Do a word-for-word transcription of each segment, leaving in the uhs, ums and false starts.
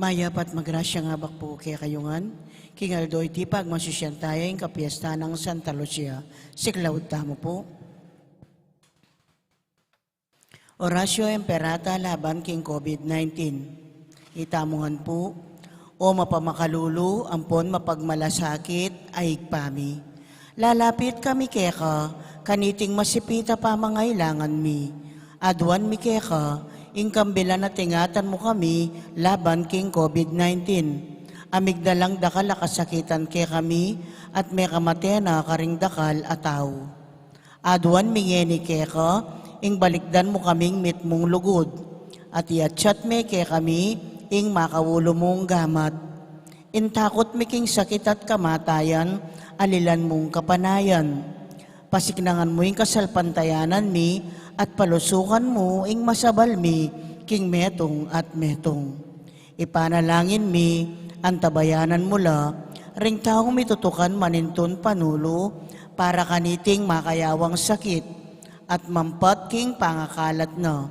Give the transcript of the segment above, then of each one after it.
Mayap at magrasyang abak pu kekayu ngan, king aldo iti pagmasusyan taya ing kapiestan nang Santa Lucia. Siklaud tamu pu. Oratio Imperata laban king COVID nineteen. Itamu ngan pu, O mapamakalulu ampon mapagmalasakit a Ibpa mi, lalapit kami keka kaniting masipit a pamangailangan mi. Aduan mi keka ing kambilan at ingatan mu kami laban king COVID nineteen. A migdalang dakal a kasakitan kekami at mekamate na karing dakal a tau. Aduan mi ngeni keka ing balikdan mu kaming mitmung lugud, at iatsat me kekami ing makaulu mung gamat. Ing takut mi king sakit at kamatayan, alilan mung kapanayan. Pasiknangan mu ing kasalpantayanan mi, at palusukan mu ing masabal mi king metung at metung. Ipanalangin mi, antabayanan mu la ring taung mitutukan manintun panulu para kaniting makayawang sakit at mampat king pangakalat na.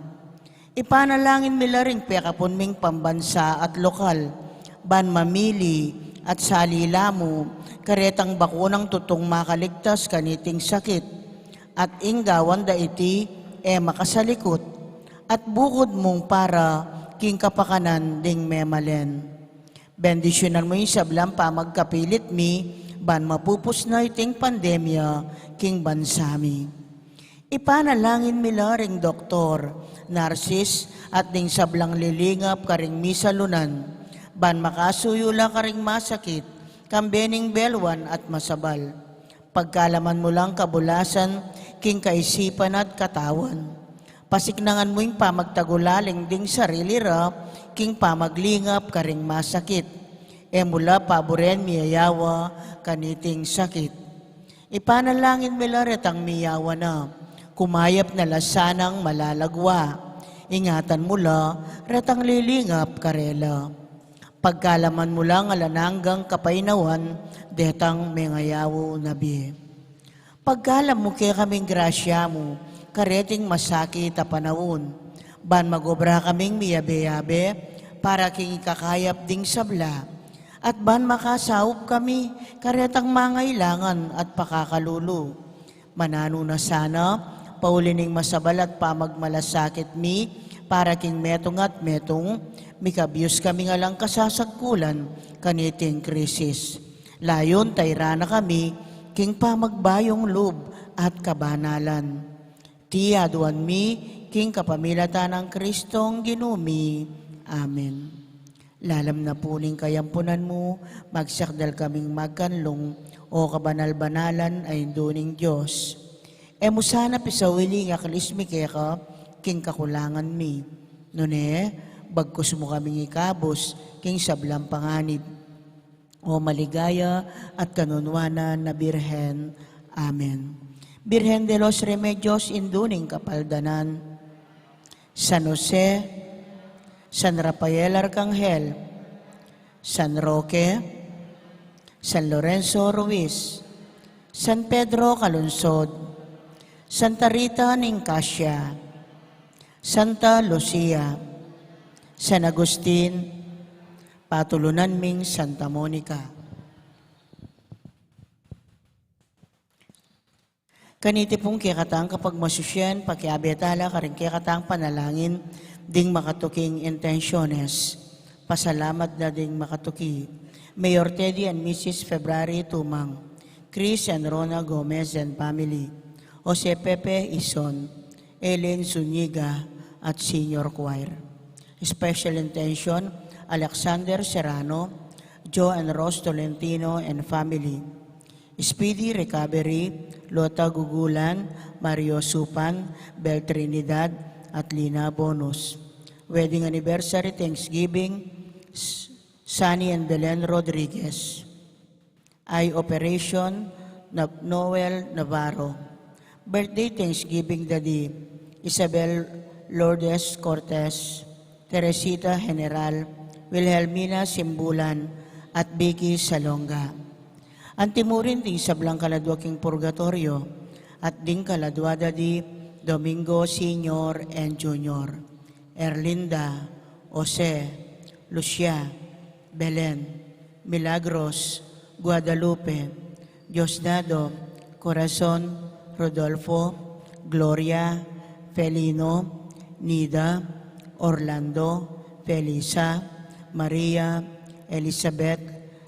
Ipanalangin mi la ring pekapun ming pambansa at lokal, ban mamili at salila mu karetang bakunang tutung makaligtas kaniting sakit, at ing gawan da iti e makasalikut, at bukud mung para king kapakanan ding memalen. Bendisyunan mu ing sablang pamagkapilit mi, ban mapupus na iting pandemya king bansa mi. Ipanalangin mi la ring doktor, narsis, at ding sablang lilingap karing misalunan, ban makasuyu la karing masakit, kambe ning belwan at masabal. Pagkalaman mu lang kabulasan king kaisipan at katawan. Pasiknangan mu ing pamagtagulaling ding sarili ra king pamaglingap karing masakit. E mu la paburen miyayawa kaniting sakit. Ipanalangin mi la retang miyawa na, kumayap na la sanang malalagwa. Ingatan mu la retang lilingap karela. Pagkaluban mu lang alang anggang kapaynawan detang mengayaw na bie. Pagkaluban mu kekaming grasya mu kareting masakit a panaun, ban magobra kaming miyabe-yabe para king ikakayap ding sabla, at ban makasaup kami karetang mangailangan at pakakalulu. Mananu na sana, pauli ning masabal at pamagmalasakit mi para king metung at metung, mikabus kaming alang kasasagkulan kaniting krisis. Layun tairan na kami king pamagbayung lub at kabanalan. Iti aduan mi king kapamilatan nang Kristong Ginu mi. Amen. Lalam na pu ning kayampunan mu, magsakdal kaming magkanlung, o kabanal-banalan a Indu ning Dios. E mu sana pisawili ing aklis mi keka king kakulangan mi. Nune, bagkus mu kaming ikabus king sablang panganib. O maligaya at kanunuanan a Birhen. Amen. Birhen de los Remedios, Indu ning Kapaldanan. San Jose, San Rafael Arcangel, San Roque, San Lorenzo Ruiz, San Pedro Calungsod, Santa Rita ning Cascia, Santa Lucia, San Agustin, patulunan ming Santa Monica. Kaniti pung kekatang kapagmasusian, pakiabe tala karing kekatang panalangin ding makatuking intensiones. Pasalamat da ding makatuki: Mayor Teddy and Missus February Tumang, Chris and Rona Gomez and family, Jose Pepe Ison, Ellen Zuniga, at Senior Choir. Special intention: Alexander Serrano, Joe and Rose Tolentino and family. Speedy recovery, Lota Gugulan, Mario Supan, Bel Trinidad, at Lina Bonus. Wedding anniversary thanksgiving, S-, Sunny and Belen Rodriguez. Eye operation, Na-, Noel Navarro. Birthday thanksgiving da di Isabel Lourdes Cortez, Teresita General, Wilhelmina Simbulan, at Vicky Salonga. Anti mu rin ding sablang kaladua king purgatorio, at ding kaladua da di Domingo Senior and Junior, Erlinda, Jose, Lucia, Belen, Milagros, Guadalupe, Diosdado, Corazon, Rodolfo, Gloria, Felino, Nida, Orlando, Felisa, Maria, Elizabeth,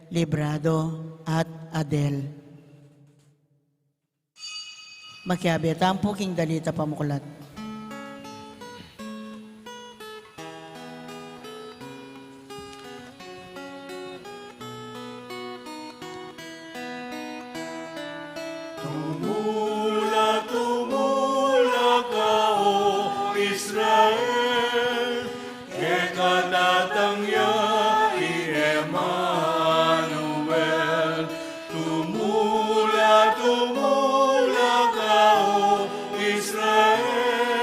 Librado, at Adel. Makiabe tamu pu king dalit a pamuklat. Tumula, tumula ka, o Israel, keka datang ya i Emmanuel. Tumula, tumula ka, o Israel,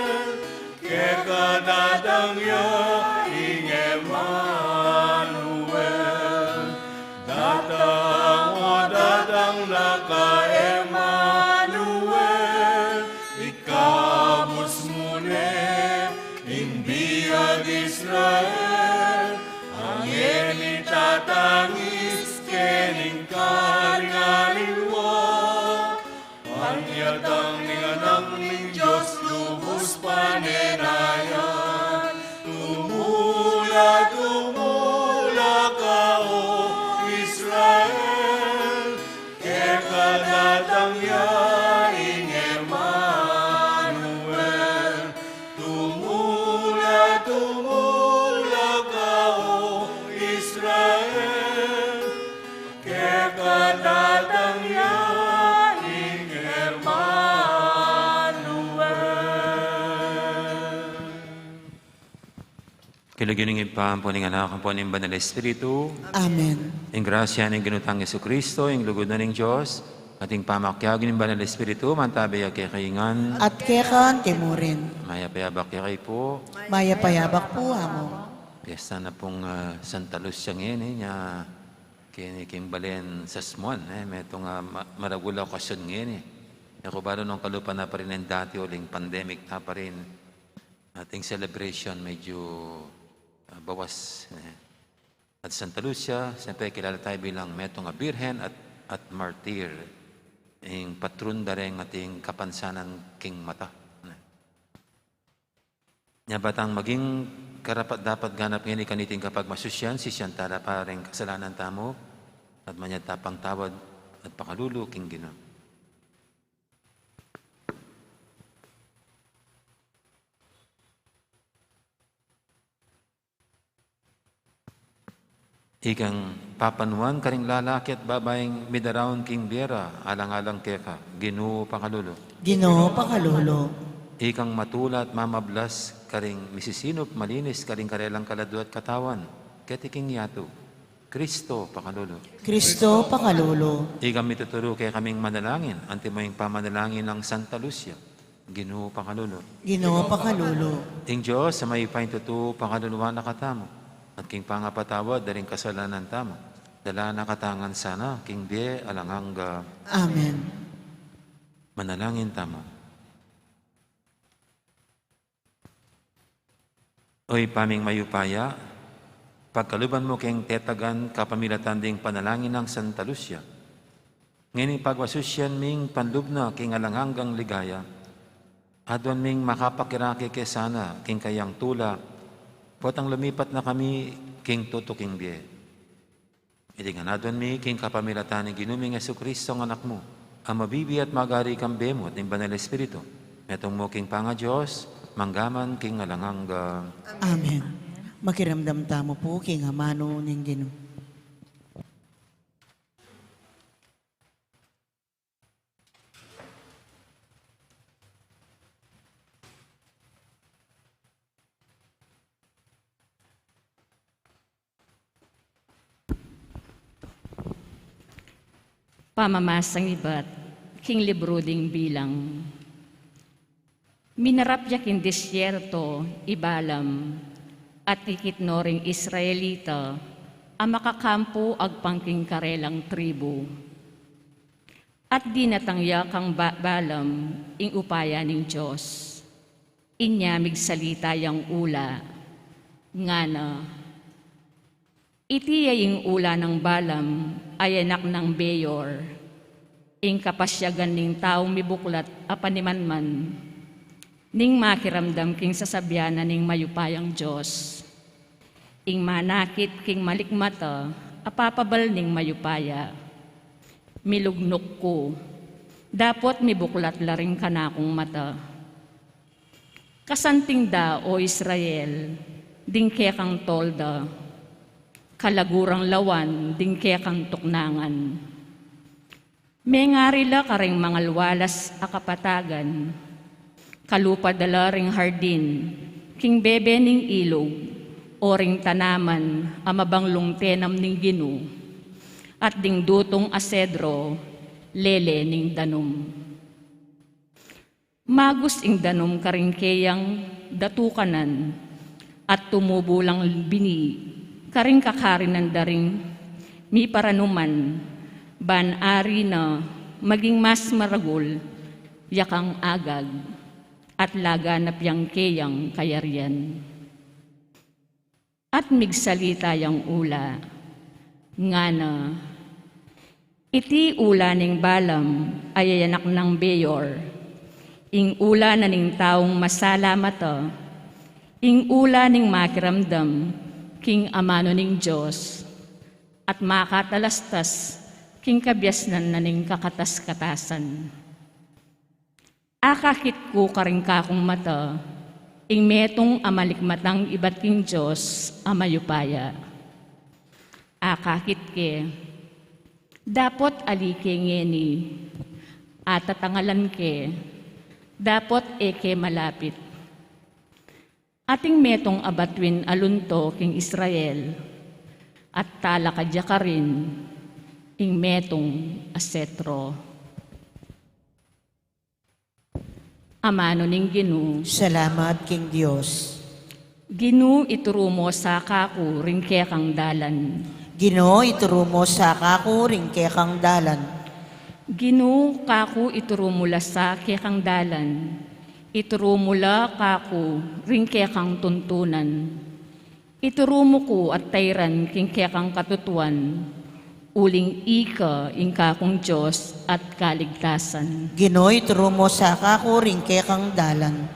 King lagyu ning Ibpa, ampo ning Anak, ampo ning Banal Espiritu. Amen. Ing grasya ning Ginu tang Jesucristo, ing lugud na ning Dios, at ing pamakiabe ning Banal Espiritu, mantabe ya kekayu ngan. At keka mu rin. Mayap a abak kekayu pu. Mayap a abak pu, Among. Piyesta na pung, ah, Santa Lucia ngeni, nya keni king balen Sasmuan, e, metung, ah, ma-, maragul a okasyon ngeni. E ku balu nung kalupa na pa rin ing dati uling pandemic na pa rin. Ating celebration medyu, ah, bawas, e. At Santa Lucia, siyempre kilala tayu bilang metung a birhen at, at martir. Ing patrun da ring ating kapansanan king mata. Nya ba tang maging karapat-dapat ganap ngeni kaniting kapagmasusyan, sisian tala pa ring kasalanan tamu, at manyad ta pang tawad at pakalulu king Ginu. Ikang papanuan karing lalaki at babaing midaraun king bie ra, alang-alang keka, Ginu pakalulu. Ginu pakalulu. Ikang matula at mamablas karing misisinup malinis karing karelang kaladua at katawan, keti king yatu, Kristo pakalulu. Kristo pakalulu. Ikang mituturu kekaming manalangin, antimo ing pamanalangin nang Santa Lucia, Ginu pakalulu. Ginu pakalulu. Ing Dios a mayupayang tutu pakaluluan na katamu, at king pangapatawad da ring kasalanan tamu, dala na katamu ngan sana king bie alang angga. Amen. Manalangin tamu. O Ibpa ming mayupaya, pagkaluban mu keng tetagan kapamilatan ding panalangin nang Santa Lucia. Ngening pagmasusyan ming panlub na king alang anggang ligaya, aduan ming makapakirake ke sana king kayang tula, potang lumipat na kami king tutuking bie. Iti ngan aduan mi king kapamilatan ning Ginu ming Jesucristo a Anak mu, a mabibie at magari kambe mu at ning Banal Espiritu, metung mu king pangaDios, mangga man king alang angga. Amen. Makiramdam tamu pu king amanu ning Ginu. Pamamasang ibat king libru ding Bilang. Minarap ya king disyerto i Balaam, at ikit no ring Israelita a makakampu agpang king karelang tribu. At dinatang ya kang Ba-, Balaam ing upaya ning Dios. Inya migsalita yang ula, ngana, iti ya ing ula nang Balaam a anak nang Beor, ing kapasyagan ning taung mibuklat a panimanman, ning makiramdam king sasabian na ning mayupayang Dios. Ing manakit king malikmata a papabal ning mayupaya, milugnuk ku, dapot mibuklat la ring kanakung mata. Kasanting da, o Israel, ding kekang tolda, kalaguran lawan ding kekang tuknangan. Mengari la karing mangalwalas a kapatagan, kalupa da la ring hardin, king bebe ning ilug, o ring tanaman a mabanglung tenam ning Ginu, at ding dutung a sedro, lele ning danum. Magus ing danum karing keyang datukanan, at tumubu lang bini karing kakarinan da ring miparanuman, ban ari na maging mas maragul ya kang Agag, at laganap yang keyang kayarian. At migsalita yang ula, ngana, iti ula ning Balaam a anak nang Beor, ing ula na ning taung masala mata, ing ula ning makiramdam king amanu ning Dios, at makatalastas king kabiasnan na ning kakatas-katasan. Akakit ku karing kakung mata ing metung a malikmatang ibat king Dios a mayupaya. Akakit ke, dapot ali ke ngeni, atatangalan ke, dapot e ke malapit. Ating metung a batuin a lunto king Israel, at talakad ya karin ing metung a setro. Amanu ning Ginu. Salamat king Dios. Ginu, ituru mu sa kaku ring kekang dalan. Ginu, ituru mu sa kaku ring kekang dalan. Ginu, kaku ituru mu la sa kekang dalan. Ituru mu la kaku ring kekang tuntunan. Ituru mu ku at tairan king kekang katutuan, uling ika ing kakung Dios at kaligtasan. Ginu, ituru mu sa kaku ring kekang dalan.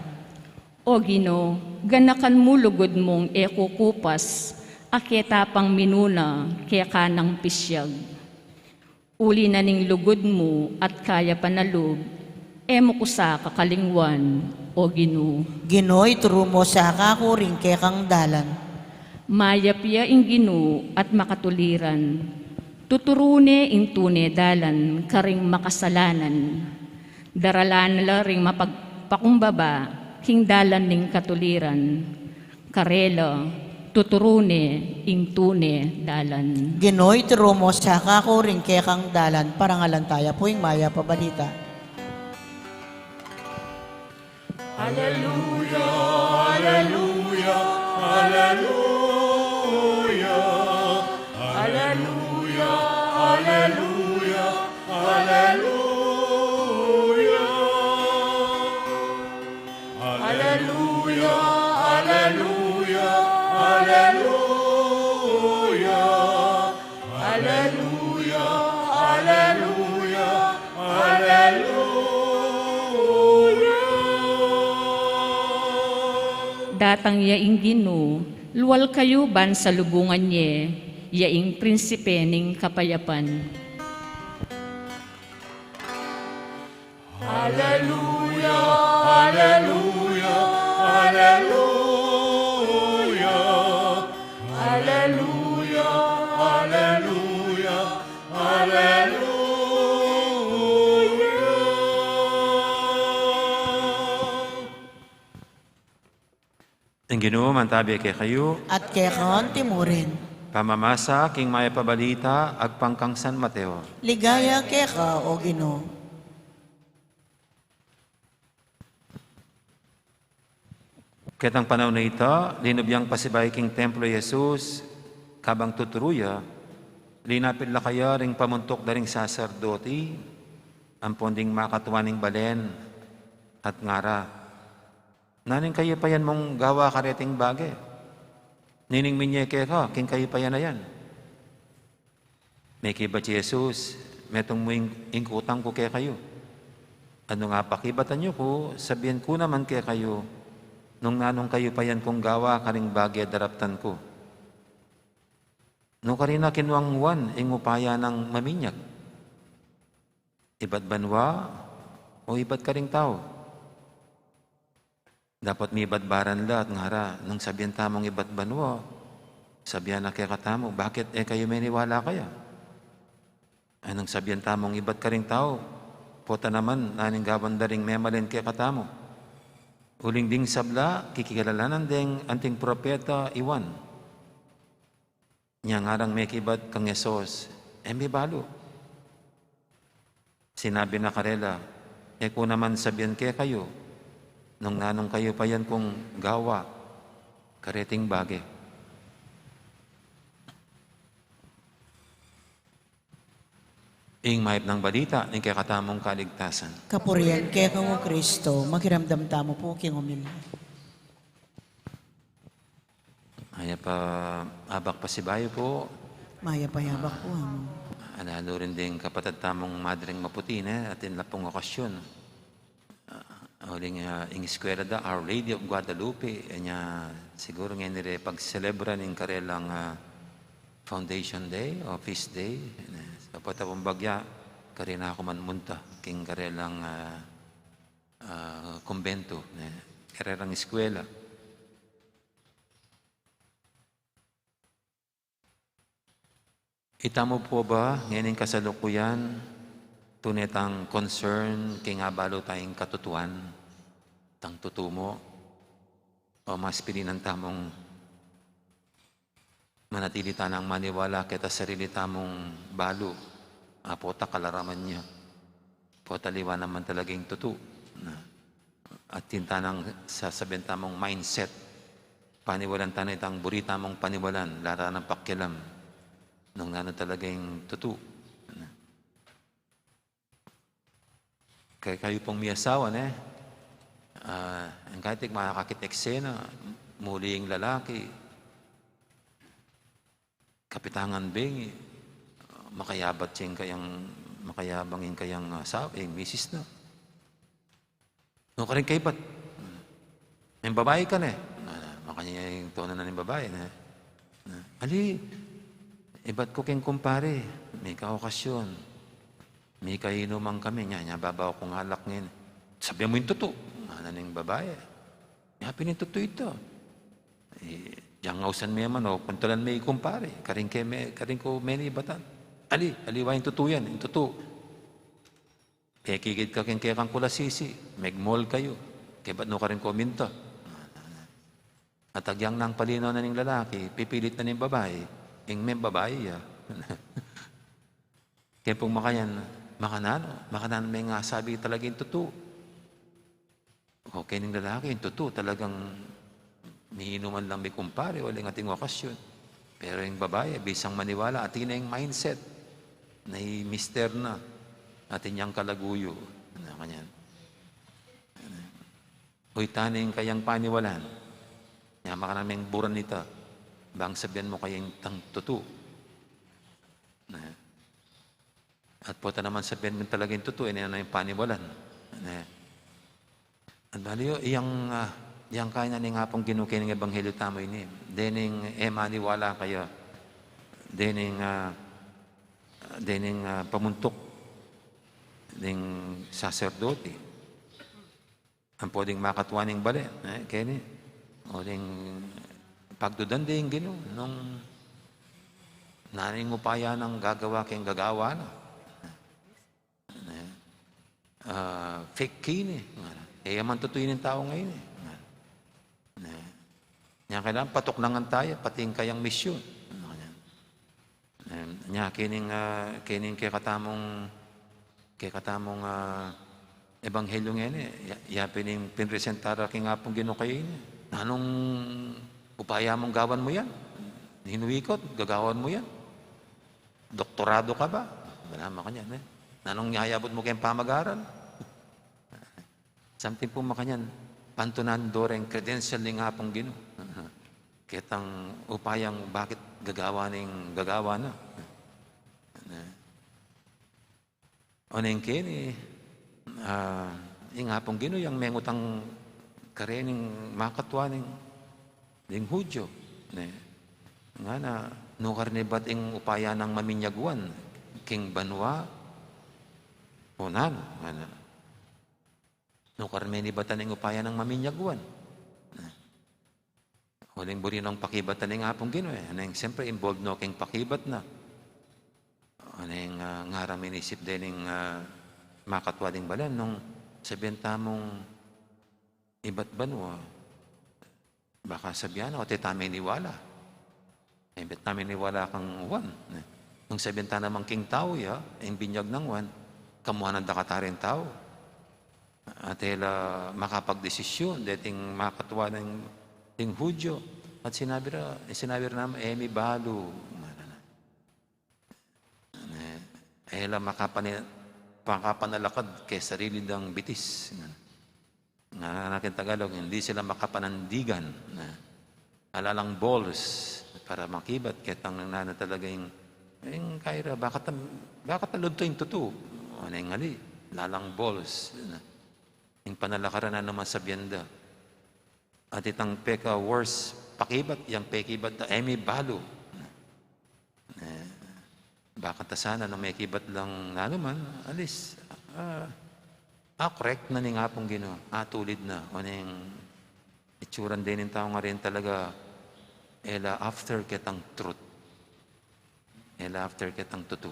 O Ginu, ganakan mu lugud mung e kukupas, a ketapang minuna keka nang pisyag. Uli na ning lugud mu at kayapan a lub, e mu ku sa kakalingwan, O Ginu. Ginu, ituru mu sa kaku ring kekang dalan. Mayap ya ing Ginu at makatuliran. Tuturu ne ing tune dalan karing makasalanan. Daralan la ring mapagpakumbaba king dalan ning katuliran. Karela, tuturu ne ing tune dalan. Ginu, ituru mu sa kaku ring kekang dalan. Parangalan taya pu ing mayap a balita. Aleluya, aleluya, aleluya, aleluya, aleluya, aleluya. Aleluya, aleluya, aleluya, aleluya, aleluya, aleluya. Datang ya ing Ginu, lual kayu ban salubungan ye, ya ing Prinsipe ning Kapayapan. Aleluya, aleluya, aleluya. Aleluya, aleluya, aleluya. Ing Ginu mantabi kekayu. At keka anti mu rin. Pamamasa king mayap a balita agpang kang San Mateo. Ligaya keka, O Ginu. Ketang panaun a ita, linub yang pasibayu king templo i Jesus, kabang tuturu ya, linapit la kaya ring pamuntuk da ring saserdoti, ampon ding makatua ning balen, at ngara, Nanu ing kayupayan mung gawa kareting bage? Nining minye keka king kayupayan a yan? Mekibat i Jesus, Metung mu ing, ing kutang ku kekayu. Nung apakibatan yu ku, sabian ku naman kekayu nung nanung kayupayan kung gawa karing bage daraptan ku. Nu karina kinuang Juan ing upaya nang maminyag? Ibat banua o ibat karing tau? Dapot mibat baran la at ngara, nung sabian tamung ibat banua, sabian na kekatamu, bakit e kayu meniwala kaya? Ay, nung sabian tamung ibat karing tau, pota naman nanu ing gawan da ring memalen kekatamu. Uling ding sabla, kikilalanan deng anting propeta i Juan. Nya ngarang mekibat kang Jesus, e mi balu. Sinabi na karela, E ku naman sabian kekayu nung nanung kayupayan kung gawa kareting bage. Ing mayap nang balita ning kekatamung kaligtasan. Kapurian keka, O Kristo. Makiramdam tamu pu king umilya. Mayap a abak pasibayu pu. Mayap a abak pu, Among. Ala, lu rin ding kapatad tamung Madreng Maputi, ne, atin la pung okasyon. Ah, uling, ah, ing eskwela da, Our Lady of Guadalupe, nya, siguru ngeni re pagselebran ing karelang, ah, Foundation Day o Feast Day, ne. Sa pota pung bagya, karina ku man munta king karelang, ah, ah, kumbento, ne, karerang eskwela. Itamu pu ba ngening kasalukuyan, tune tang concern king abalu tayang katutuan, tang tutumu? O mas pilinan tamung manatili tanang maniwala keta sarili tamung balu, a pota kalaraman ya. Pota aliwa naman talaga ing tutu. Na, atin tanang sasabian tamung mindset. Paniwalan tana itang buri tamung paniwalan, ala tanang pakialam nung nanu talaga ing tutu. Na. Kaya kayu pung miyasawa, ne? Ah, ang kaitik makakakit eksena, muli ing lalaki, kapitangan bengi, makayabat sing kayang, makayabang ing kayang, ah, sa-, eh, misis na. "Nu karin ka ibat? Meng babai ka ne?" Na, na, makanyan ing tono na ning babai, ne? Na, "Ali, ibat ku keng kumpare, mika okasyon. Mika inuman kami, nya, nya babaw kung alak ngeni." "Sabian mu ing tutu," ngana ning babai. "Nya pin ing tutu ita. Eh, dyan ngausan me man, o, kuntulan me i kumpare. Karin ke me, karin ku me ni ibatan." "Ali, aliwa ing tutu yan, ing tutu. Pekigit ka keng kekang kulasisi, meg-mall kayu. Kebat nu karin ku minta." At agyang nang palinaw na ning lalaki, pipilit na ning babai, ing meng babai ya. Kaya pung makanyan, makananu, makananu meng asabi talaga ing tutu. O, kening lalaki, ing tutu, talagang miinuman lang mi kumpare, uling ating okasyon. Pero ing babai, bisang maniwala, atin na ing mindset na i mister na, atin yang kalaguyu. Na kanyan. Uy, tana ing kayang paniwalan. Nya makananu meng buran ita, bang sabian mu kaya ing tang tutu. Na. At pota naman sabian mu talaga ing tutu, e na ing paniwalan. Na. At bali yu, iyang, ah, iyang kainan ning Apung Ginu kening ebanghelyu tamu ini. Dening e maniwala kaya, dening, ah, dening, ah, pamuntuk ding saserdote. Ampo ding makatua ning bale, eh, keni. O ding pagdudan ding Ginu, nung nanu ing upaya nang gagawa keng gagawa na. Eh, ah, fake keni, ngana. E ya man tutu ining tau ngeni, ngana. Eh, nya kailangan patuknangan taya, pati ing kayang misyon. Ngana. Em, nya, kening, ah, kening kekatamung, kekatamung, ah, ebanghelyu ngeni, ya, ya pin ing pinresenta da king Apung Ginu keni. Nanung upaya mung gawan mu yan? Ninu ikot, gagawan mu yan? Doktorado ka ba? Wala, makanyan, eh. Nanung nyayabut mu keng pamag-aral? Something pung makanyan, pantunan do reng credential ning Apung Ginu. Ketang upayang bakit gagawa ning gagawa na. Oneng keni, ah, ing Apung Ginu yang mengutang karening makatua ning, ning Hudyo. Ne. Ngana, nukarin ibat ing upaya nang maminyagwan king banua? O nanu, ngana. Nukarin me nibatan ing upaya nang maminyagwan? Na. Uling buri nong pakibatan ning Apung Ginu, eh. Neng, siyempre, involved no keng pakibat na. Neng, ah, ngaran minisip dening, ah, makatua ding balen, nung sabian tamung ibat banua, baka sabian na, o, e ta meniwala. E, bet na meniwala kang Juan, ne? Nung sabian ta naman king tau ya, ing binyag nang Juan, kamuanan da kataring tau. At e la makapagdesisyon, deting makatua ning, ning Hudyo. At sinabi ra, sinabi ra naman, e mi balu. Ne, e la makapani-, makapanalakad keng sarili dang bitis. Nga, nga king Tagalog, hindi sila makapanandigan. Na, ala lang balls para makibat, ketang nanu talaga ing, ing kaira, bakit, bakit aludto ing tutu? O, neng ali, ala lang balls. Na, ing panalakaran na naman sabian da. At itang peka-worst pakibat, yang pekibat da, e mi balu. Eh, bakit ta sana nung mekibat lang nanuman, at least, ah, ah, correct na ning Apung Ginu, ah, tulid na, o ning itsuran dening tau ngeni talaga, e la after ketang truth. E la after ketang tutu.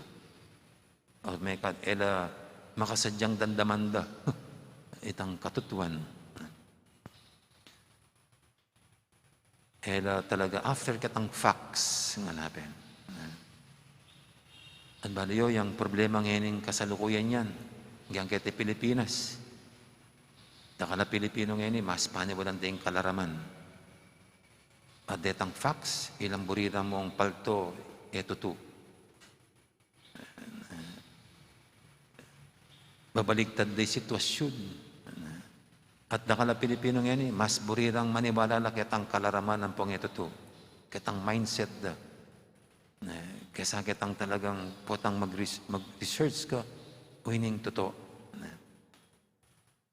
O mekad, e la makasadyang damdaman da itang katutuan. E la talaga after ketang facts, nganapin. At bale yu, yang problema ngening kasalukuyan yan, yang keti Pilipinas. Dakal a Pilipino ngeni, mas paniwalan deng kalaraman. At detang facts, ilang buri ra mung palto, e tutu. Babaligtad da ing sitwasyun. At dakal a Pilipino ngeni, mas buri rang maniwala la ketang kalaraman ampong e tutu. Ketang mindset da. Kesa ketang talagang potang mag-res-, mag-research ka, o ining tutu.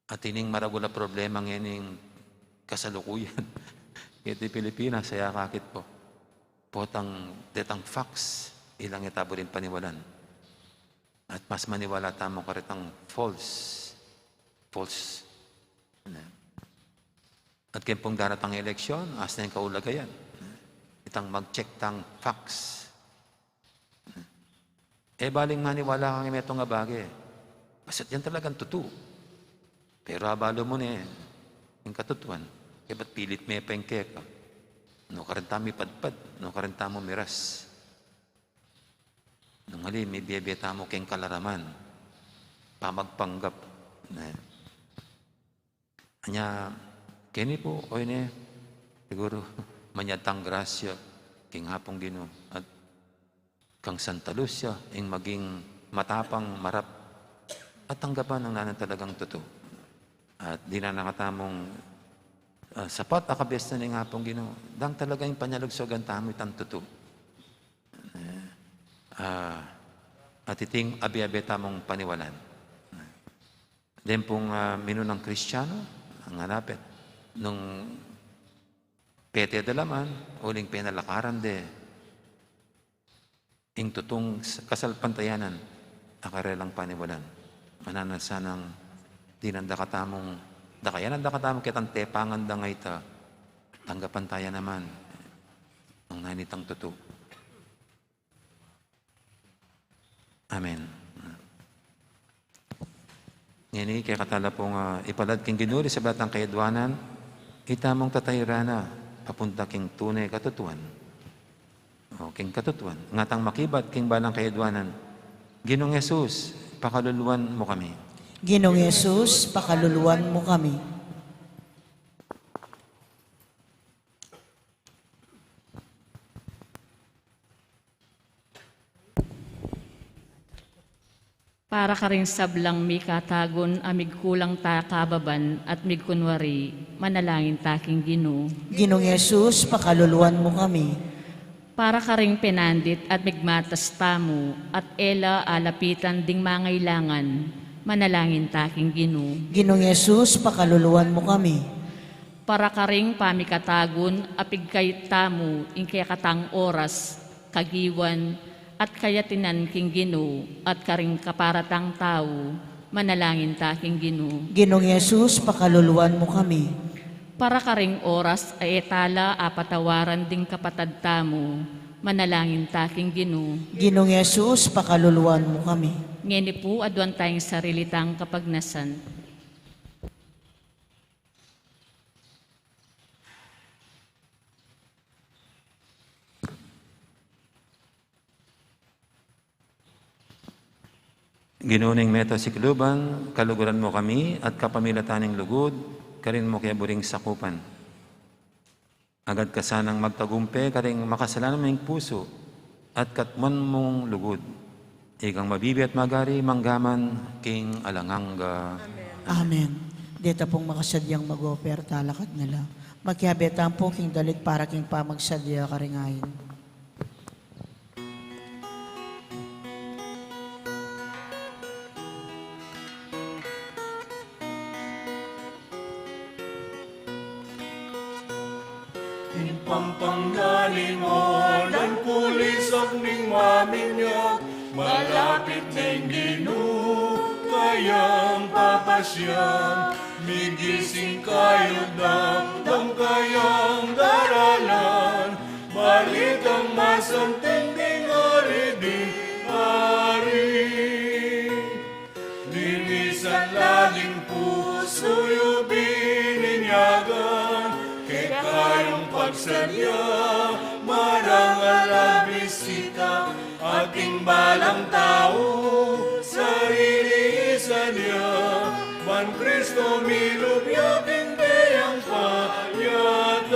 At ining maragul a problema ngening kasalukuyan keti Pilipinas, e akakit pu. Potang detang facts, ilang e ta buring paniwalan. At mas maniwala tamu karetang false. False. At keng pung daratang eleksyon, asan ing kaulagan? Itang mag-check tang facts. E baling maniwala kang metung a bage. Basta't yan talagang tutu. Pero abalu mu ne, ing katutuan, e ba't pilit me pa ing keka? Nukarin tamu mipadpad, nukarin tamu miras. Nung ali, mibie-bie tamu keng kalaraman, pamagpanggap. Ne. Anya, keni pu, o ine, siguru, manyad tang grasya king Apung Ginu at kang Santa Lucia, ing maging matapang, marap, at tanggapan ing nanan talagang tutu. At dinan na katamung, ah, sapat a kabiasnan ning Apung Ginu, dang talaga ing panyalugsugan tamu itang tutu. Ah, at iting abe-abe tamung paniwalan. Deng pung, ah, minunang Kristiano, nganapin, nung pete da la man, uling penalakaran de ing tutung s-, kasalpantayanan a karelang paniwalan. Mananu sanang dinan da katamung, dakayanan da katamung ketang tepangan da ngeni ta, tanggapan taya naman nung nanitang tutu. Amen. Ngeni, kekatala pung, ah, ipalad king Ginu ding sablang kayadwanan, itamung tatayran na papunta king tune katutuan. O, king katutuan. Ngatang makibat king balang kayadwanan, Ginung Jesus, pakaluluan mu kami. Ginung Jesus, pakaluluan mu kami. Para karing sablang mikatagun a migkulang ta kababan at migkunwari, manalangin ta king Ginu. Ginung Jesus, pakaluluan mu kami. Para karing penandit at migmatas tamu at e la alapitan ding mangailangan, manalangin ta king Ginu. Ginung Jesus, pakaluluan mu kami. Para karing pamikatagun a pigkait tamu ing kekatang oras, kagiwan, at kayatinan king Ginu, at karing kaparatang tau, manalangin ta king Ginu. Ginung Jesus, pakaluluan mu kami. Para karing oras a e ta la apatawaran ding kapatad tamu, manalangin ta king Ginu. Ginung Jesus, pakaluluan mu kami. Ngeni pu, aduan taya ing sarili tang kapagnasan. Ginu ning meta sikluban, kaluguran mu kami at kapamilatan ning lugud, karin mu ke buring sakupan. Agad ka sanang magtagumpe karing makasalanan ming pusu at katmuan mung lugud. Ikang mabibie at magari manggaman king alang angga. Amen. Deta pung makasadyang mag-offer, talakad na la. Makiabe tamu pu king dalit para king pamagsadya karing ain. Ing pampangga ning olang pulisak ning maminyat, malapit ning Ginu kayang papasyan. Migising kayu, damdam kayang daralan, balitang masanting ning ari ding ari. Linisan la ning pusu yu bininyagan, kekayung Sa nia, marangal a bisita, ating balang tau, sarili sa nia, ban Kristo milub ya king keyang panyatang.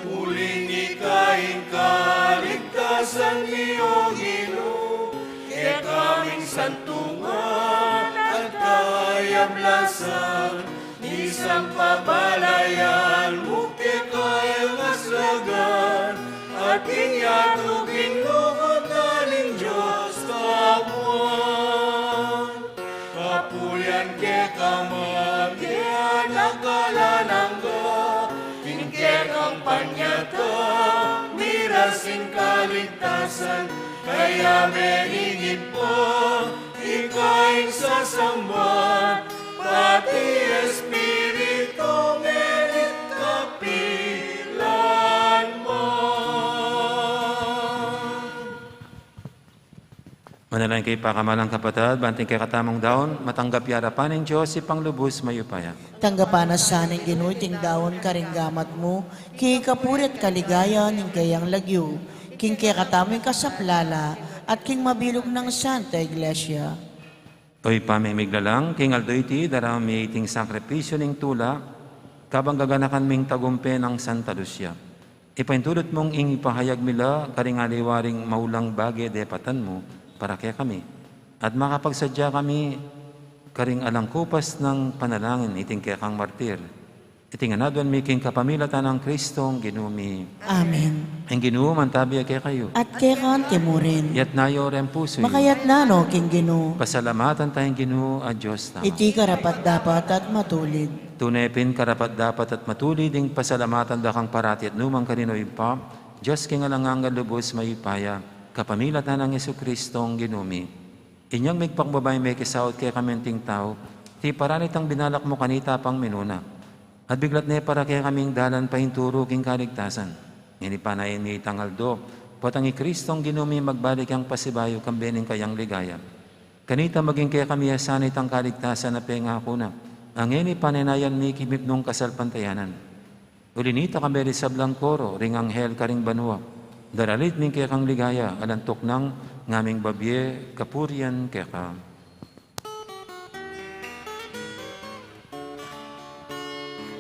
Uling ika ing kaligtasan mi, O Ginu, kekaming santungan at kayablasan, isang pabalayan mu kekayang aslagan, at king yatu king lugud na ning Dios Tapan. Kapurian keka magyan angga alang angga, king kekang panyatang, miras ing kaligtasan, kaya mengingit pa, ika ing sasamban, pati Espiritu, ngeni at kapilan man. Manalangin kayu, pakamalan kung kapatad, ban iting kekatamung daun, matanggap ya arapan ning Dios, Ibpang lubus mayupaya. Tanggapan na sa ning Ginu iting daun karing gamat mu, king kapurian at kaligayan ning keyang lagyu, king kekatamung kasaplalan, at king mabilug nang Santa Iglesia. O Ibpa ming miglalang, king aldo iti, daraun mi iting sakripisyu ning tula, kabang gaganakan ming tagumpe nang Santa Lucia. Ipaintulud mung ing ipahayag mi la karing aliwa ring maulang bage depatan mu para kekami, at makapagsadya kami karing alang kupas nang panalangin iting kekang martir. Iti ngan aduan mi king kapamilatan nang Kristong Ginu mi. Amen. Ing Ginu mantabi ya kekayu. At keka mu rin. Itas yu ring pusu yu. Makatas no king Ginu. Pasalamatan taya ing Ginu a Dios tamu. Iti karapat-dapat at matulid. Tune pin karapat-dapat at matulid ing pasalamatan da kang parati at nukarin man, O Ibpa, Dios king alang angga, lubus mayupaya, kapamilatan nang Jesukristong Ginu mi. Inyang migpakumbaba ya ing mekisaut kekami anting tau, tiparan itang binalak mu kanita pang minuna. At biglat ne para kekami ing dalan paintulu king kaligtasan. Ngeni panayan mi itang aldo, potang i Kristong Ginu mi magbalik yang pasibayu kambe ning kayang ligaya. Kanita maging kekami ya sana itang kaligtasan a pengaku na, a ngeni panayan mi king mipnung kasalpantayanan. Uli nita, kambe ring sablang koro ring anghel karing banua, daralit mi ing kekang ligaya, alang tuknang ngaming babie kapurian keka.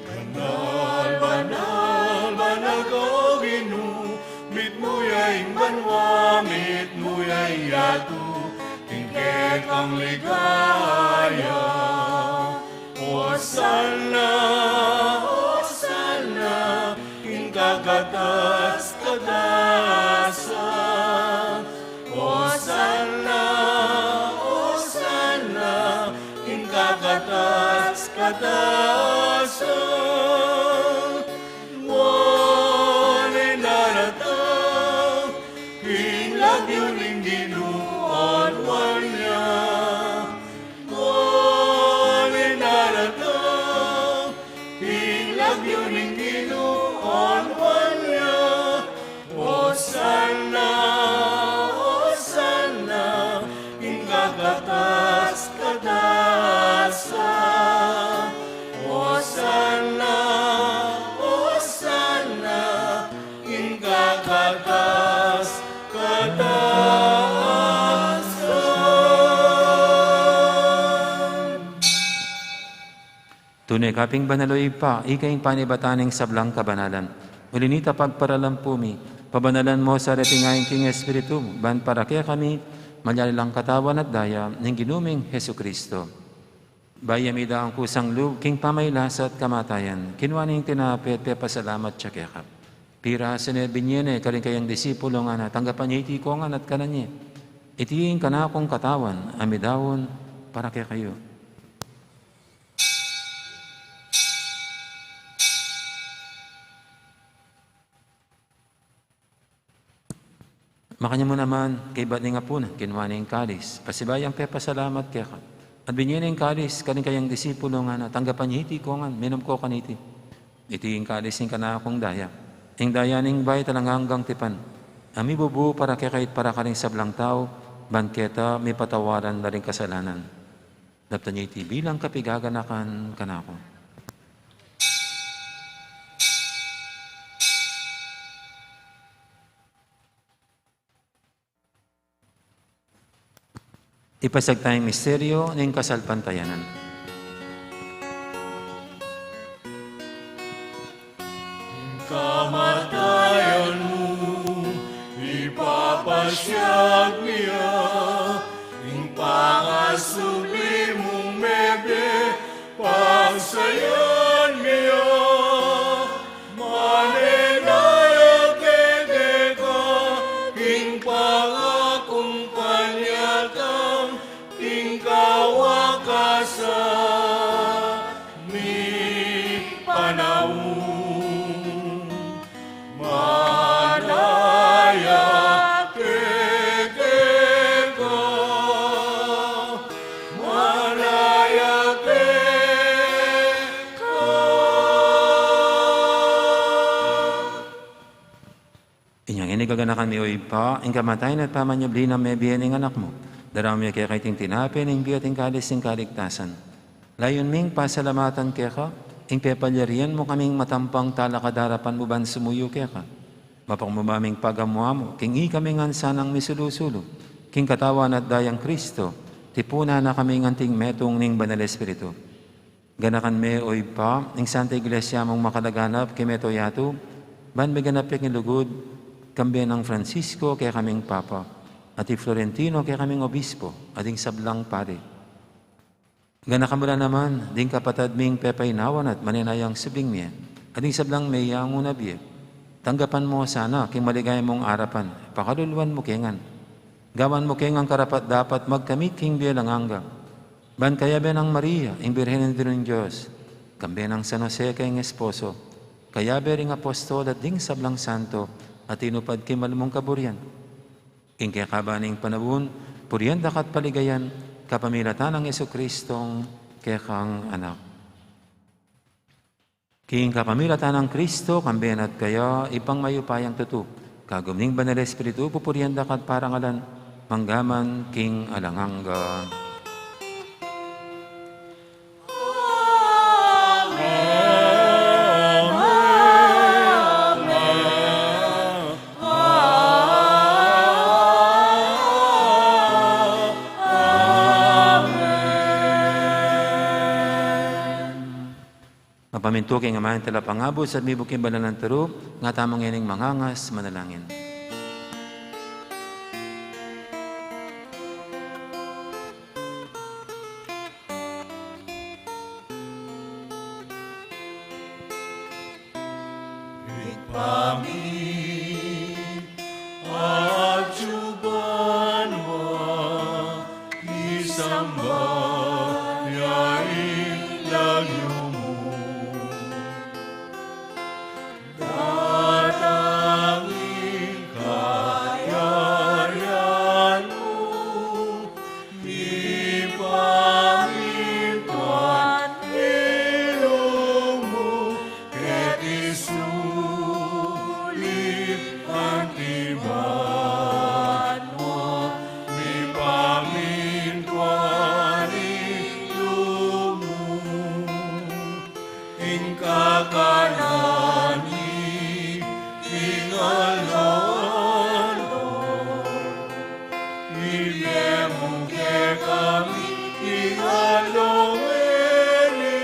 Banal, banal, banal ka, O Ginu, mitmu ya ing banua, mitmu ya ing yatu, king kekang ligaya. Osana, Osana, king kakatas-katasan. Osana, Osana, king kakatas-katasan. Nuan ing daratang king lagyu ning Ginu, o nuan ya. Nuan ing daratang king lagyu ning Ginu, o nuan ya. Osana, Osana, king kakatas-katasan. Osana, Osana, king kakatas-katasan. Tune ka pin banal, o Ibpa, ika ing panibatan ning sablang kabanalan. Uli nita pagparalampu mi, pabanalan mu sa reting ain king Espiritu mu, ban para kekami, malyari lang katawan at daya ning Ginu ming Jesucristo. Bayu ya midang kusang lub king pamailasa at kamatayan, kinua ne ing tinape at pepasalamat ya keka. Pirasu ne, binie ne karing kayang disipulo, ngana, tanggapan ye iti kongan at kanan ye. Iti ing kanakung katawan a midaun para kekayu. Makanyan mu naman, kaybat ning apunan, kinua ne ing kalis, pasibayu yang pepasalamat keka, at binie ne ing kalis karing kayang disipulo, ngana, tanggapan ye iti kongan, minum ko kaniti. Iti ing kalis ning kanakung daya, ing daya ning bayu at alang anggang tipan, a mibubu para kekayu at para karing sablang tau, ban keta mipatawaran la ring kasalanan. Daptan ye iti bilang kapigaganakan kanaku. Ipasiag taya ing misteryu ning kasalpantayanan. Ing kamatayan mu, ipapasiag mi ya, ing pangasubli mung mebie, pagsayan mi ya, manenaya kekeka, king pangakumpanya tang, king kawakasan ning panaun. Manaya kekeka, manaya kekeka. Inyang ini gaganakan mi, O Ibpa, ing kamatayan at pamanyubli nang mebie ning Anak mu. Daraun mi keka iting tinape ning bie at ing kalis ning kaligtasan. Layun ming pasalamatan keka ing pepalyarian mu kaming matampang talakad king arapan mu ban sumuyu keka. Mapakumbaba ming pagamu-amu king ikami ngan sanang misulu-sulu king katawan at dayang Kristo, tipunan na kaming anting metung ning Banal Espiritu. Ganakan me, O Ibpa, ing Santa Iglesia mung makalaganap king mabilug a yatu, ban miganap ya king lugud, kambe nang Francisco kekaming Papa, at i Florentino kekaming Obispo, at ding sablang pari. Ganakan mu la naman ding kapatad ming pepainawan at manenayang subling mie, at ding sablang meyangu na bie. Tanggapan mu sana king maligaya mung arapan, pakaluluan mu ke ngan. Gawan mu ke ngan karapat-dapat magkamit king bie alang angga. Ban kayabe nang Maria, ing Birhen Indu ning Dios, kambe nang San Jose keng esposo, kayabe ring apostol at ding sablang santo a tinupad king malmung kaburian, king kekaban ning panaun, purian da ka at paligayan, kapamilatan nang Jesucristong kekang Anak. King kapamilatan nang Kristo, kambe na at kaya, Ibpang mayupayang tutu, kagum ning Banal Espiritu, pupurian da ka at parangalan, mangga man king alang angga. Mapamintu king Ama ning Talapangabus at mibuk king banal nang turu, ngatamu ngening mangangas manalangin. Ibpa mi, atsu ka banua, misamban ya ing lagyu mu. Datang ing kayarian mu, mipamintuan ing lub mu, keti sulip anti banua, mipamintuan ing lub mu. Ing kakanan mi king aldo-aldo, ibie mu kekami king aldo ngeni,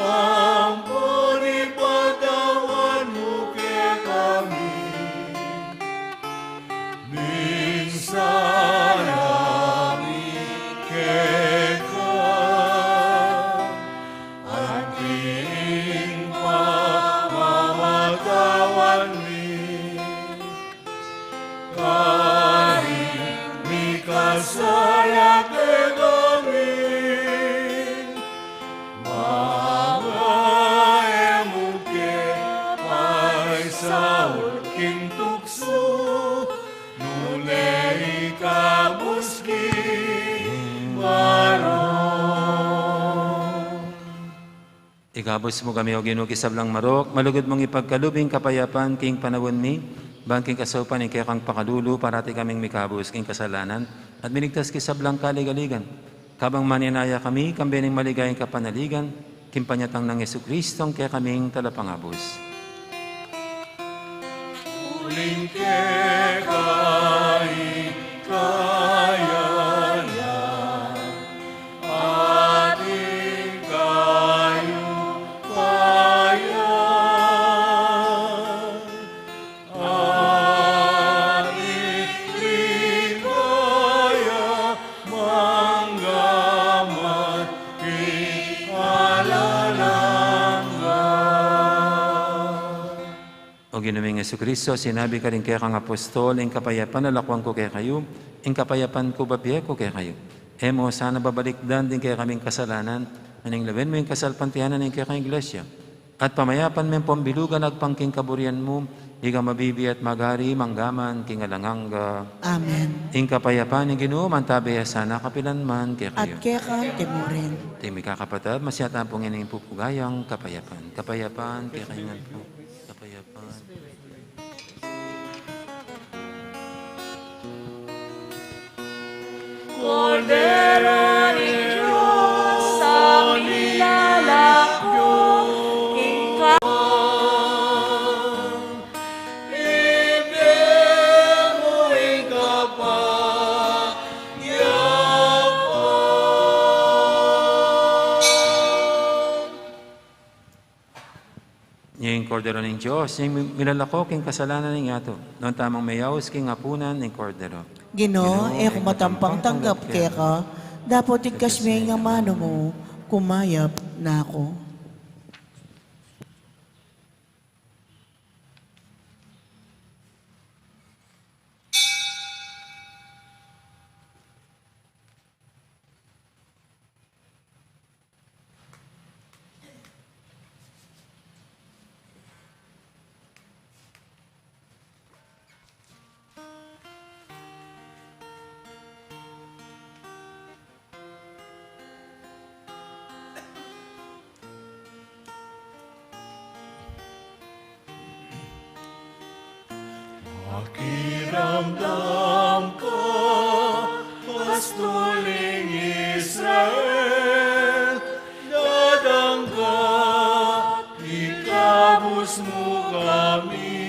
ampon ipatawad mu kekami ding sala mi keka, anti ing pamamatawad mi karing mikasala kekami. Manga e mu ke paisaul king tuksu, nune ikabus king marok. Ikabus mu kami, O Ginu, king sablang marok, malugud mung ipagkalub ing kapayapan king panaun mi, ban king kasaupan ning kekang pakalulu, parati kaming mikabus king kasalanan, at miligtas king sablang kaligaligan. Kabang manenaya kami, kambe ning maligayang kapanaligan, king panyatang nang Jesucristong kekaming Talapangabus. Uling keka ing kaya O Ginu ming Jesucristo, sinabi ka ring kekang apostol, "Ing kapayapan lalakwan ku kekayu, ing kapayapan ku babie ku kekayu." E mu sana babalikdan ding kekaming kasalanan, nune lawen mu ing kasalpantayanan ning kekang Iglesia. At pamayapan me pong bilugan agpang king kaburian mu, ika a mabibie at magari mangga man king alang angga. Amen. Ing kapayapan ning Ginu mantabi ya sana kapilan man kekayu. At keka mu rin. Ing mikakapatad, masyata pong ining pupugayang kapayapan. Kapayapan, kekayu ngan pu. Kapayapan. Kordero ning Dios, a milalako king ka- Ibie mu ing kapayapan. Ing Kordero ning Dios, ing mi-, milalako king kasalanan ning yatu. Nuan tamung meyaus king apunan ning Kordero. Ginu, Ginu, e ku matampang tanggap keka, dapot igkas me ing amanu mu, kumayap na ku. Pakiramdam ka, pastul ning Israel, dadang ka, ikabus mu kami.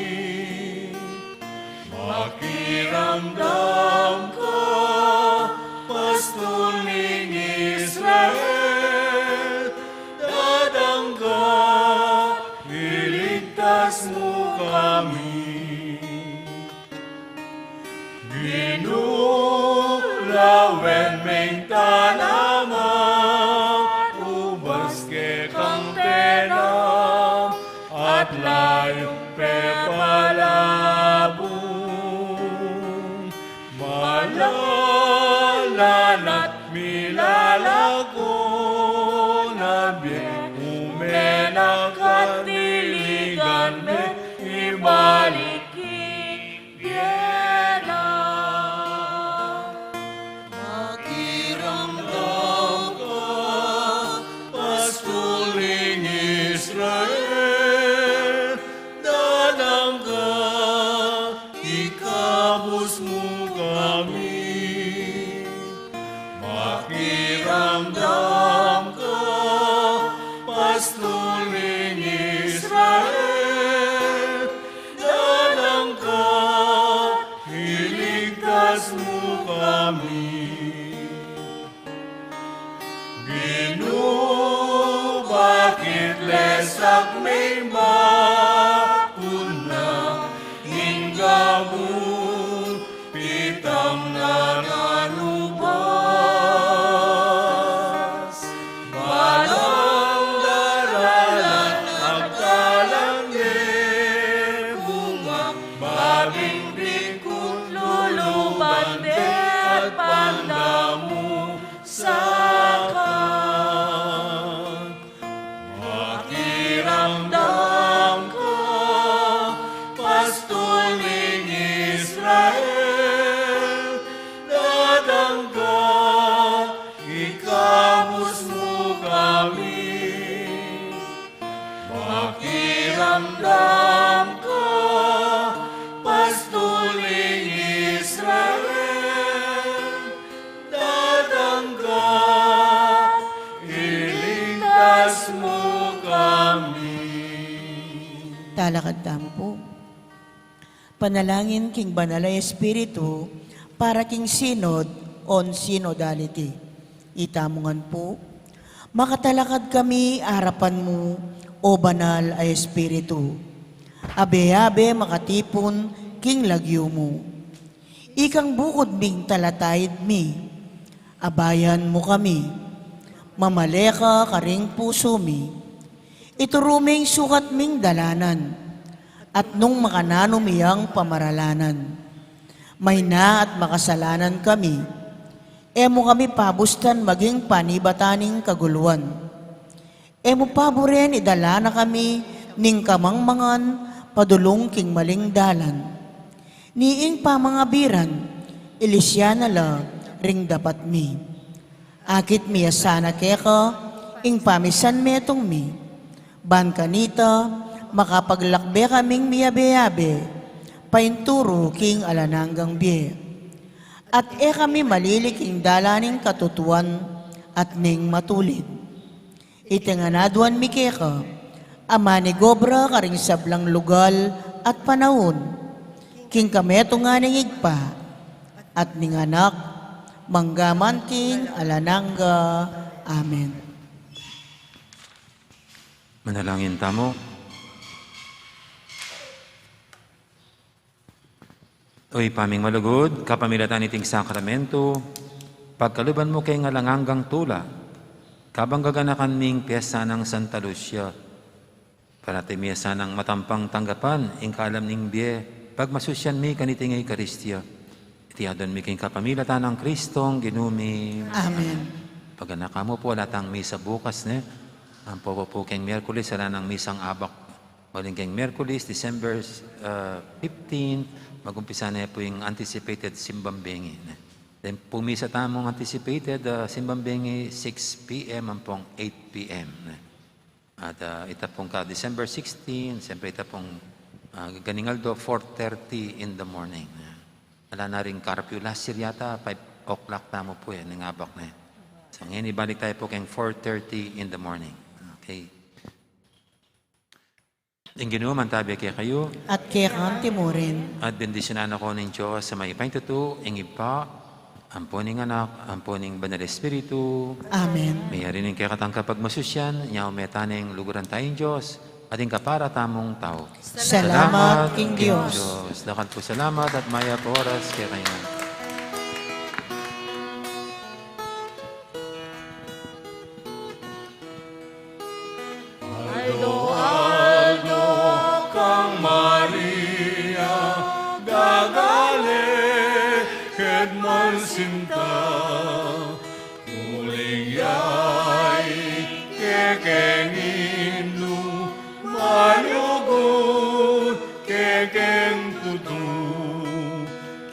Pakiramdam ka, pastul ning Israel, dadang ka, iligtas mu kami. Ginu, lawen meng tanaman, ubas kekang penam, at layun pepalabung. Malalan at milalako na bie, umenak at diligan me, ibalik ing bie na. Pakiramdam ka, pastul ning Israel, dadang ka, ikabus mu kami. Pakiramdam ka, pastul ning Israel, dadang ka, iligtas mu kami. Ginu, bakit lesak meng bakuna ing gabun, pitam na nanubas? Balang daralan at dalan de bunga, babing bikut luluban de at pandamu saka. Pakiramdam ka, pastul ning Israel, dadang ka, ikabus mu kami. Pakiramdam ka, pastul ning Israel, dadang ka, iligtas mu kami. Talakad tamu pu. Panalangin king Banal a Espiritu para king Synod on Synodality. Itamu ngan pu, makatalakad kami arapan mu, O Banal a Espiritu. Abe-abe makatipun king lagyu mu. Ikang bukud ming talataid mi, abayan mu kami. Mamale ka karing pusu mi. Ituru ming sukat ming dalanan. At nung makananu mi yang pamaralanan, mahina at makasalanan kami, e mu kami pabustan maging panibatan ning kaguluan. E mu paburen idala na kami ning kamangmangan padulung king maling dalan. Ni ing pamangabiran, ilisyan na la ring dapat mi. Akit mi ya sana keka ing pamisan metung mi. Ban kanita, makapaglakbe kaming miyabe-yabe, painturu king alang anggang bie. At e kami malili king dalan ning katutuan at ning matulid. Iti ngan aduan mi keka, a manigobra karing sablang lugal at panaun, king kametungan ning Ibpa, at ning Anak, manggaman king alang angga. Amen. Manalangin tamu. O Ibpa ming malugud, kapamilatan niting sakramento, pagkaluban mu keng alang anggang tula, kabang gaganakan mi ing piesta nang Santa Lucia, parati mi sanang matampang tanggapan ing kalam ning bie, pagmasusyan mi kaniting Eukaristia. Iti aduan mi king kapamilatan nang Kristong Ginu mi. Amen. Paganaka mu pu, ala tang misa bukas, ne? Ampo pu keng Miyerkules, ala nang misang abak. Uling keng Miyerkules, December, uh, fifteen, magumpisa ne pu ing anticipated simbang bengi, ne? Then pu misa tamung anticipated, uh, simbang bengi, six P M ampong eight P M, ne? At, ah, ita pung ka December sixteen, siyempre ita pung, ah, ganing aldo, four thirty in the morning. Ala na ring curfew, last year yata, five o'clock tamu pu, e, ning abak na. So, ngeni, ibalik tamu pu keng four thirty in the morning. Okay. Ing Ginu mantabi kekayu. At keka mu rin. At bendisyunan na kayu ning Dios a mayupaya king tutu, ing Ibpa, ampo ning Anak, ampo ning Banal Espiritu. Amen. Meyari ning kekatang kapagmasusyan, inya ume tane ing luguran taya ning Dios, at ing kapara tamung tau. Salamat king Dios. Dakal pung salamat at mayap a oras kekayu ngan. Aldo-aldo kang Maria, gagale ked mansinta, uling ya ing kekeng Indu, malugud kekeng tutu,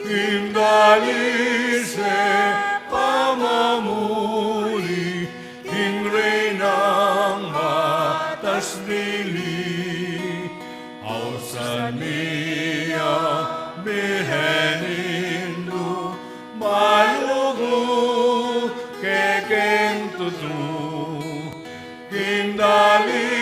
king dalis e pamamuli, ing Reynang matas dili. Ausan mi ya, Birhen Indu, malugud kekeng tutu, king dalis